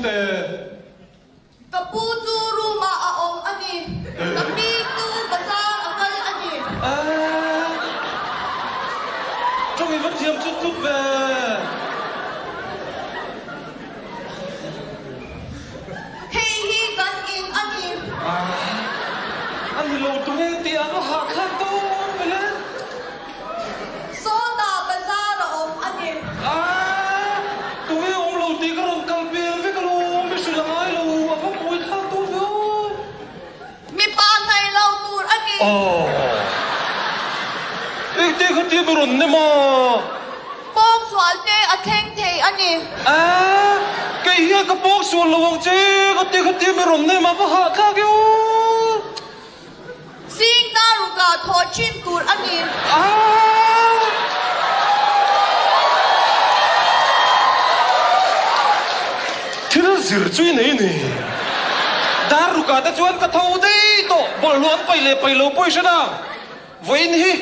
teh. Ka pu chu room ah a awm a ni. Ka pi chu bazar a kal a ni. Eeh. Tawng i va thiam tlut tlut ve. Hei hi kan in a ni. Aah. A ni lo tunge tih a va hahthlak dawn ve le. Sawtah bazar a awm a ni. Aah. Tunge awm lo tih ka rawn kal vel vek alawm, i hrilh a ngai lo, a va buaithlak dawn ve aw. Mipa hnaih lo tur a ni. Aw. Engte kha tia mi rawn nem a? Pawngsual te a thleng thei a ni. Aaa, kei hian ka pawngsual lo ang che, ka ti kha tia mi rawn nem a, va hahthlak e aw. Zing darukah thawh thin tur a ni. Aaa. Thil zir chu i nei ni. Darukah te chuan ka tho daih tawh, bawlhhlawh an paih leh paih lo pawh i hre na. Vawiin hi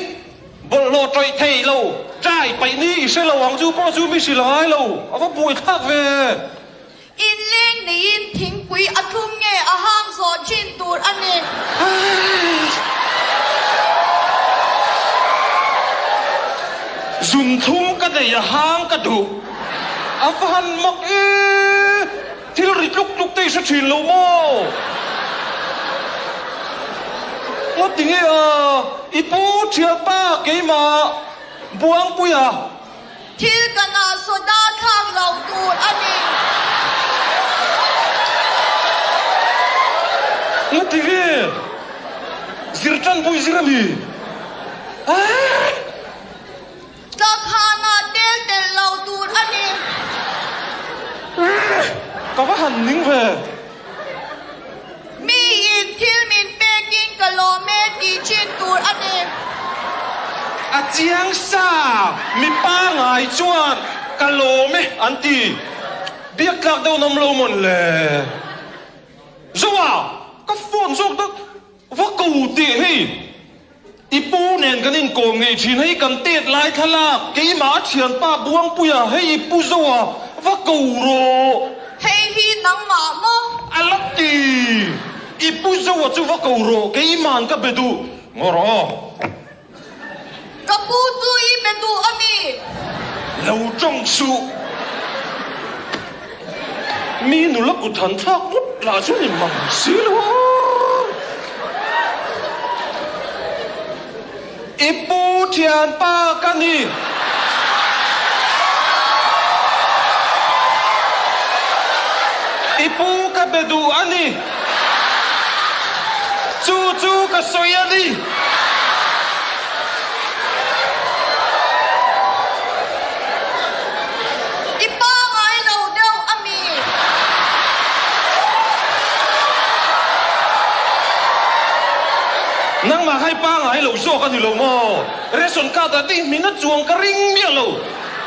bawlhhlawh tawih thei lo, dry paih ni i hre lo ang chu pawh chu mi hrilh a ngai lo, a va buaithlak ve. Inleng neiin thingpui a thlum nge a hang zawh thin tur a ni. Zun thlum ka nei a hang ka duh. A va han mak e! Thil ri tluk tluk te i hre thin lo maw? Ngaw ti nge a, i pu thianpa keimah Buangpuia. Thil ka nah soda thlak lo tur a ni. Ngaw ti nge? Zir tan pawh i zir a mi? Aah! Tlakhanah tel telh lo tur a ni. Ka va han ning ve. Miin thil min pekin ka lawm e tih chin tur a ni. A chiang sa, mi pangai chuan ka lawm e an ti. Biak tlak deuh nawm lo mawn le. Zoa, ka phone zawk tak va ko teh hei. I pu nen kan inkawm ngei thin, hei kan tet lai thlalak, keimah a thianpa Buangpuia, hei i pu Zoa, va ko rawh. Hei hi nangmah maw? A la ti. I pu Zoa chu va ko rawh, keima'n ka be duh. Ngaw rawh aw. Ka pu chu i be duh a mi? Lo tawng suh. Mi nula kut han thlak vut lah chu ni mang si lo a. I pu thianpa ka ni. I pu ka be duh a ni. Chu chu ka sawi a ni. I pa ngai lo deuh a mi? Nangmah kha i pa ngai lo zawk a ni lo maw? Ration card ah te i hmin a chuang ka ring miah lo.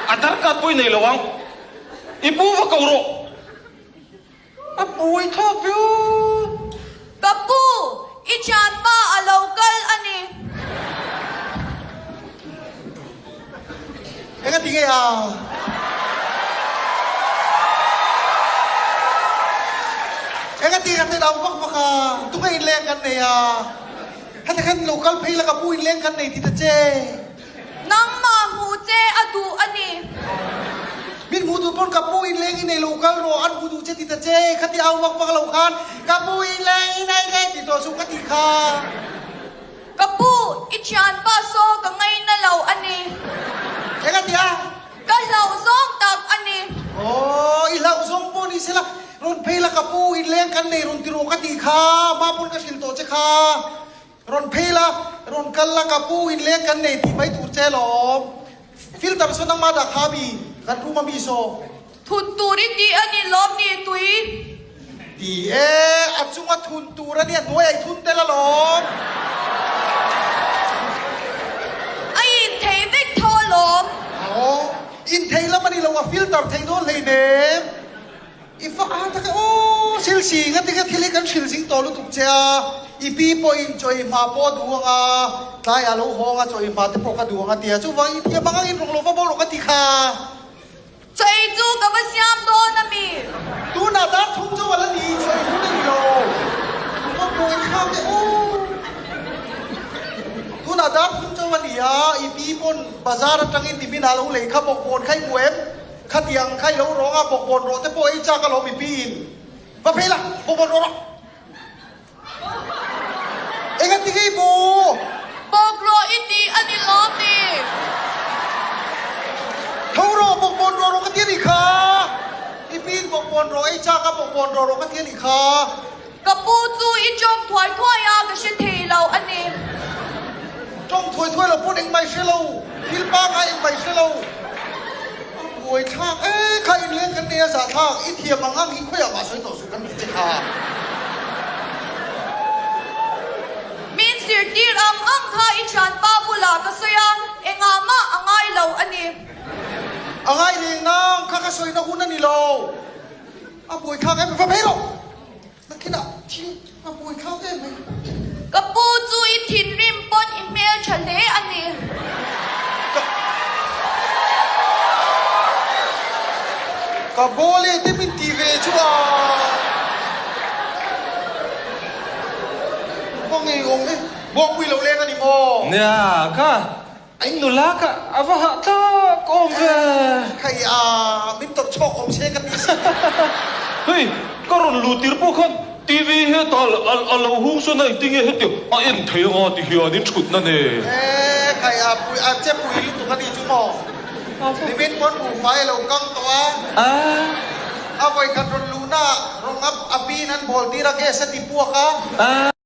Aadhar card pawh i nei lo ang. I pu va ko rawh. A buai thlak viau. Ka pu, i thianpa a lo kal a ni. Eng a ti nge a? Eng a ti ka ti dau vak vak a, tunge inleng kan nei a? Heta khan lo kal phei la ka pu inleng kan nei ti ta che. Nangmah hmuh che a duh a ni. Min hmuh duh pawn ka pu inleng i nei lo kal rawh, an hmu duh che ti ta che, khati au vak vak lo khan ka pu inleng i nei le ti tawh chu ka ti kha. Ka pu, i thianpa saw ka ngaina lo a ni. Eng a ti a? Ka hlauh zawng tak a ni. Aw, i hlauh zawng pawh ni sela, rawn phei la ka pu inleng kan nei rawn ti rawh ka ti kha, hma pawn ka hrilh tawh che kha. Rawn phei la, rawn kal la, ka pu inleng kan nei tih mai tur che lawm. Filter saw nangmah dah kha mi, kan room a mi saw. Thun tur i tih a ni lawm ni tui? Ti e, a chunga thun tur a nia, hnuai a i thun tel alawm. A inthei vek tho alawm. Aw, inthei lam a ni lo, a filter thei dawn hleinem. I fa a tak e aw Silsi nga tinge thil hi kan hrilh zing tawh lutuk che a, i pi pawhin chaw ei hma pawh a duh ang a, tlai a lo hawng a chaw ei hma te pawh ka duh ang a tia, chuvang i thiam ang angin rawng lo va bo rawh ka ti kha. Chaw ei chu ka va siam dawn a mi? Tunah dar. Bazar atangin nimin ah lo lei kha bawkbawn kha i hmu em? Khatiang kha i lo rawng a, bawkbawn rawh te pawh ei chak alawm i pi in. Va phei la, bawkbawn rawh rawh. Engati nge i bu? Bawk rawh i ti a ni lawm ni? Tho rawh, bawkbawn rawh rawh ka ti a nih kha. I pi in bawkbawn rawh ei chak a, bawkbawn rawh rawh ka ti a nih kha. Ka pu chu i tawng thuai thuai a, ka hre thei lo a ni. Tawng thuai thuai lo pawn engmah i hre lo, thil pangngai engmah i hre lo. A buai thlak e, kha inleng kan nei a zah thlak, i thiam ang ang hi khawiah mah sawi tawh suh kan ti che kha. Min zirtir ang ang kha i thianpa bulah ka sawi a, engah mah a ngai lo a ni. A ngai reng nang, kha ka sawina hun a ni lo. A buai thlak em, va phei rawh. Nakinah thil a buai thlak em mai. Ka pu chu i thinrim pawn i hmel tha hle a ni. Ka Ka bawle te min ti ve chu a va ngei awm e. Buangpui lo leng a ni maw? Nia ka In nula ka a va hah tlak awm ve. Khai a, min tawrh chhawk awm se ka ti si. Hei, ka rawn luh tir pawh khan TV hetah a lo hung sawn a, engtinge hetiang a en thei anga ti hian in thutna nen. E, khai a, pui a che pui lutuk a ni chu maw? Nimin pawn buhfai a lo kang tawh a. A vawikhat rawn luhna ah rawng a a pin an bawl tir a, gas a ti puak a.